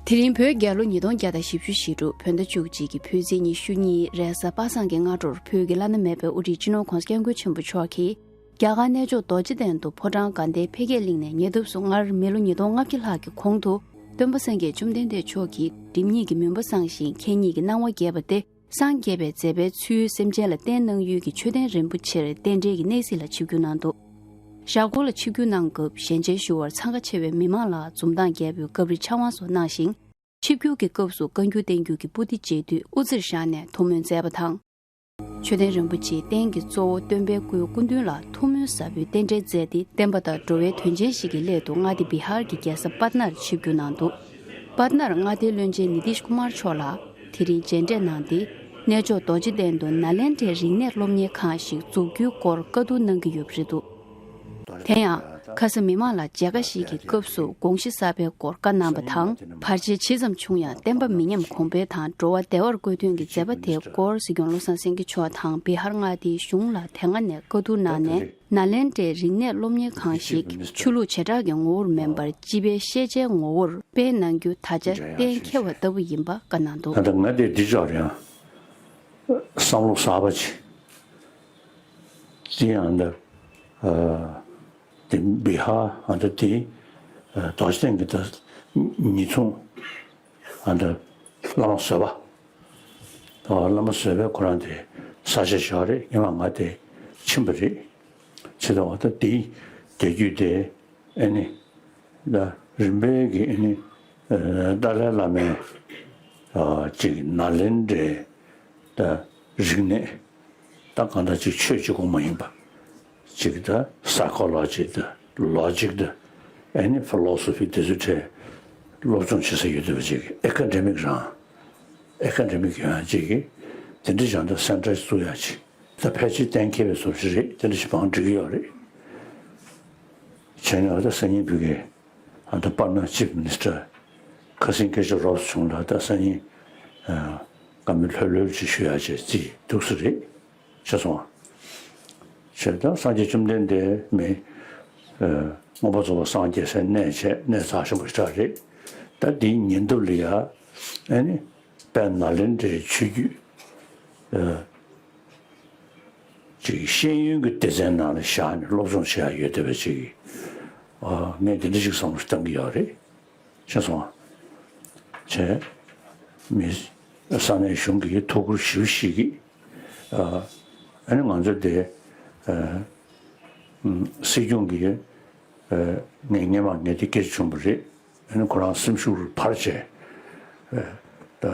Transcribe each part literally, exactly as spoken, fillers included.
དེ་རིང་བོད་རྒྱལ་ལོ་ཉིས་སྟོང་བརྒྱ་དང་བཞི་བཅུ་ཞེ་དྲུག་བོད་ཟླ་བཅུ་གཅིག་གི་ཕུལ་ཚེས་ཉི་ཤུ་གཉིས་རེས་གཟའ་པ་སངས་ཀྱི་སྔ་དྲོར་བོད་ཀྱི་བླ་ན་མེད་པའི་དབུ་ཁྲིད་སྤྱི་ནོར་༧གོང་ས་༧སྐྱབས་མགོན་ཆེན་པོ་མཆོག་གིས་རྒྱ་གར་གནས་མཆོག་རྡོ་རྗེ་གདན་དུ་ཕོ་བྲང་དགའ་ལྡན་འཕེལ་རྒྱས་གླིང་ནས་ཉེ་འདབས་སུ་སྔར་མི་ལོ་ཉིས་སྟོང་ལྔ་བརྒྱ་ལྷག་གི་གོང་དུ་སྟོན་པ་སངས་རྒྱས་བཅོམ་ལྡན་འདས་མཆོག་གིས་སྒྲིབ་གཉིས་ཀྱི་མུན་པ་སངས་ཤིང་མཁྱེན་གཉིས་ཀྱི་སྣང་བ་རྒྱས་པ་སྟེ། སངས་རྒྱས་པའི་མཛད་པའི་ཚུལ་སེམས་ཅན་ལ་བསྟན་གནང་ཡུལ་གྱི་མཆོད་རྟེན་རིན་པོ་ཆེར་རྟེན་འབྲེལ་གྱི་གནས་གཟིགས་ལ་ཆིབས་བསྒྱུར་གནང་འདུག་ཞྭ་སྒོར་ལ་ཆིབས་བསྒྱུར་གནང་སྐབས་ཞལ་མཇལ་ཞུ་བར་འཚང་ཁ་ཆེ་བའི་མི་མང་ལ་འཛུམ་མདངས་རྒྱས་པའི་སྐབས་རི་ཕྱག་དབང་སོགས་གནང་ཞིང་། ཆིབས་བསྒྱུར་གྱི་སྐབས་སུ་བཀའ་འགྱུར་བསྟན་འགྱུར་གྱི་པོ་ཏི་མཇལ་དུས་དབུ་རྩེར་བཞག་ནས་ཐུགས་སྨོན་མཛད་པ་དང་། མཆོད་རྟེན་རིན་པོ་ཆེའི་རྟེན་གྱི་གཙོ་བོ་སྟོན་པའི་སྐུའི་སྐུ་མདུན་ལ་ཐུགས་སྨོན་ཟབ་པོའི་རྟེན་འབྲེལ་མཛད་དེ། བསྟན་པ་དང་འགྲོ་བའི་དོན་ཆེན་ཞིག་གི་སླད་དུ་མངའ་སྡེ་བི་ཧར་གྱི་རྒྱལ་ས་པཊ་ནར་ཆིབས་བསྒྱུར་གནང་འདུག་པཊ་ནར་མངའ་སྡེའི་བློན་ཆེན་ནི་ཏིཤ་ཀུ་མར་མཆོག་ལ་དེ་རིང་མཇལ་འཕྲད་གནང་སྟེ། གནས་མཆོག་རྡོ་རྗེ་གདན་དུ་ནཱ་ལེནྡྲའི་རིག་གནས་སློབ་གཉེར་ཁང་ཞིག་འཛུགས་རྒྱུའི་སྐོར་བཀའ་བསྡུར་གནང་གི་ཡོད་པ་རེད་འདུག་དེ་ཡང་། ཁ་ས་མི་མང་ལ་མཇལ་ཁ་ཞིག་གི་སྐབས་སུ་དགོངས་གཞི་གསར་པའི་སྐོར་བཀའ་གནང་བ་དང་། བར་ཆད་ཇི་ཙམ་བྱུང་ཡང་བསྟན་པ་མི་ཉམས་གོང་འཕེལ་དང་འགྲོ་བ་བདེ་བར་བཀོད་དོན་གྱི་མཛད་པ་དེའི་སྐོར་སྲིད་སྐྱོང་བློ་བཟང་སེང་གེ་མཆོག་དང་བི་ཧར་མངའ་སྡེའི་གཞུང་ལ་དེ་སྔ་ནས་བཀའ་བསྡུར་གནང་ནས། ནཱ་ལེནྡྲའི་རིག་གནས་སློབ་གཉེར་ཁང་ཞིག་ཆོས་ལུགས་བྱེ་བྲག་གི་ངོ་བོར་མིན་པར་སྤྱི་པའི་ཤེས་བྱའི་ངོ་བོར་སྤེལ་གནང་རྒྱུ་ད་ཆ་གཏན་འཁེལ་བ་ལྟ་བུ་ཡིན་པ་བཀའ་གནང་འདུག་ད་ལྟ་ང་དེ་འདི་ཅོག་རེད་ཨང་། བསམ་བློ་གསར་པ་ཅིག་དེ་ཡང་འདི་དེ་བི་ཧར་ཨ་འདི་དེ་རྡོ་རྗེ་གདན་གྱི་ད་ཉེ་ཚུལ་ཨ་འདི་བླ་མ་བཟོད་པ། ད་བླ་མ་བཟོད་པའི་ཁོ་རང་དེ་ས་ཆ་བཞག་རེད། སྔོན་མ་ང་དེ་ཕྱིན་པ་རེད། ཕྱི་ད་བ་ད་དེ་རྒྱལ་རྒྱུད་དེ་ཨེ་ནི་ད་རིམ་པས་ཀྱི་ཨེ་ནི་ཏཱ་ལའི་བླ་མའི་ཅིག་ནཱ་ལེནྡྲའི་ད་རིག་གནས་ད་གང་ལྟར་ཅིག་ཆོས་གཅིག་པོ་མ་ཡིན་པ། ཅིག་ད་སའི་ཀོ་ལོ་ཇི་ད་ལོ་ཇིག་ད་ཨེ་ནི་ཕི་ལོ་སོ་ཕི་དེ་ཚོའི་གྲས་སློབ་སྦྱོང་བྱེད་ས་ཡོད་འདུག་པ་ཅིག་ཨེ་ཀ་ཌེ་མིག་རང་ཨེ་ཀ་ཌེ་མིག་ཡོང་ཡ་ཅིག་གི་དེ་འདྲ་ཅང་ད་སེན་ཊར་བཙུགས་ཡ་ཅིག་ད་ཕལ་ཆེར་གཏན་འཁེལ་བའི་བཟོ་ཞིག་རེད། དེ་འདྲ་ཞིག་བང་སྒྲིག་གི་ཡོད་རེད། བྱས་ནས་ད་སང་ཉིན་བོད་ཀྱི་ཨ་ད་པར་ན་ཅིབ་མི་ནི་སི་ཊར་ཁ་སང་སྐད་ཆ་རོབ་བྱུང་ལ་ད་སང་ཉིན་བཀའ་མོལ་ལྷོད་ལྷོད་ཅིག་ཞུ་ཡ་ཅིག་རྩིས་འདུག་ས་རེད། ཤེས་སོང་ཨ། བྱས་ཙང་སངས་རྒྱས་བཅོམ་ལྡན་འདས་མི་མངོན་པར་རྫོགས་པར་སངས་རྒྱས་སའི་གནས་བྱས་གནས་རྩ་ཆེན་པོ་ཞེ་དྲག་རེད། ད་འདིའི་ཉེ་འདབས་ལ་ཡ་ཨ་ནི་དཔལ་ནཱ་ལེནྡྲའི་ཆོས་བརྒྱུད་ཅིག་ཤེས་ཡོན་གྱི་སྡེ་ཚན་ནང་ལ་བཞག་ནས་སློབ་སྦྱོང་བྱེད་ཡ་ཡོད་བསྡད་པ་ཅིག་ངས་འདི་འདྲ་ཞིག་བསམ་བློ་བཏང་གི་ཡོད་རེད། ཤེས་སོང་ཨ། བྱས། མི་ས་གནས་གཞུང་གིས་ཐུགས་ཁུར་ཞེ་པོ་བཞེས་ཀྱིས། ཨ་ནི་ང་ཚོ་དེ་སྲིད་སྐྱོང་གིས་ངས་སྔོན་མ་ངས་དེ་སྐད་ཆ་བྱུང་བ་རེད། ཨ་ནི་ཁོ་རང་སེམས་ཤུགས་འཕར་བྱས། ད་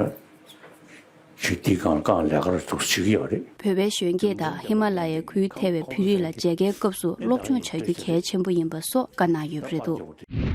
ཅིག་དེའི་སྒང་ལ་ལས་ཀ་ར་ཐུགས་བྱེད་ཀྱི་ཡོད་རེད། བོད་པའི་གཞོན་སྐྱེས་དང་ཧི་མ་ལ་ཡའི་ཁུལ་ཐེ་བའི་བོད་རིགས་ལ་མཇལ་ཁའི་སྐབས་སུ་སློབ་སྦྱོང་བྱ་རྒྱུ་གལ་ཆེན་པོ་ཡིན་པ་སོགས་བཀའ་གནང་ཡོད་པ་རེད་འདུག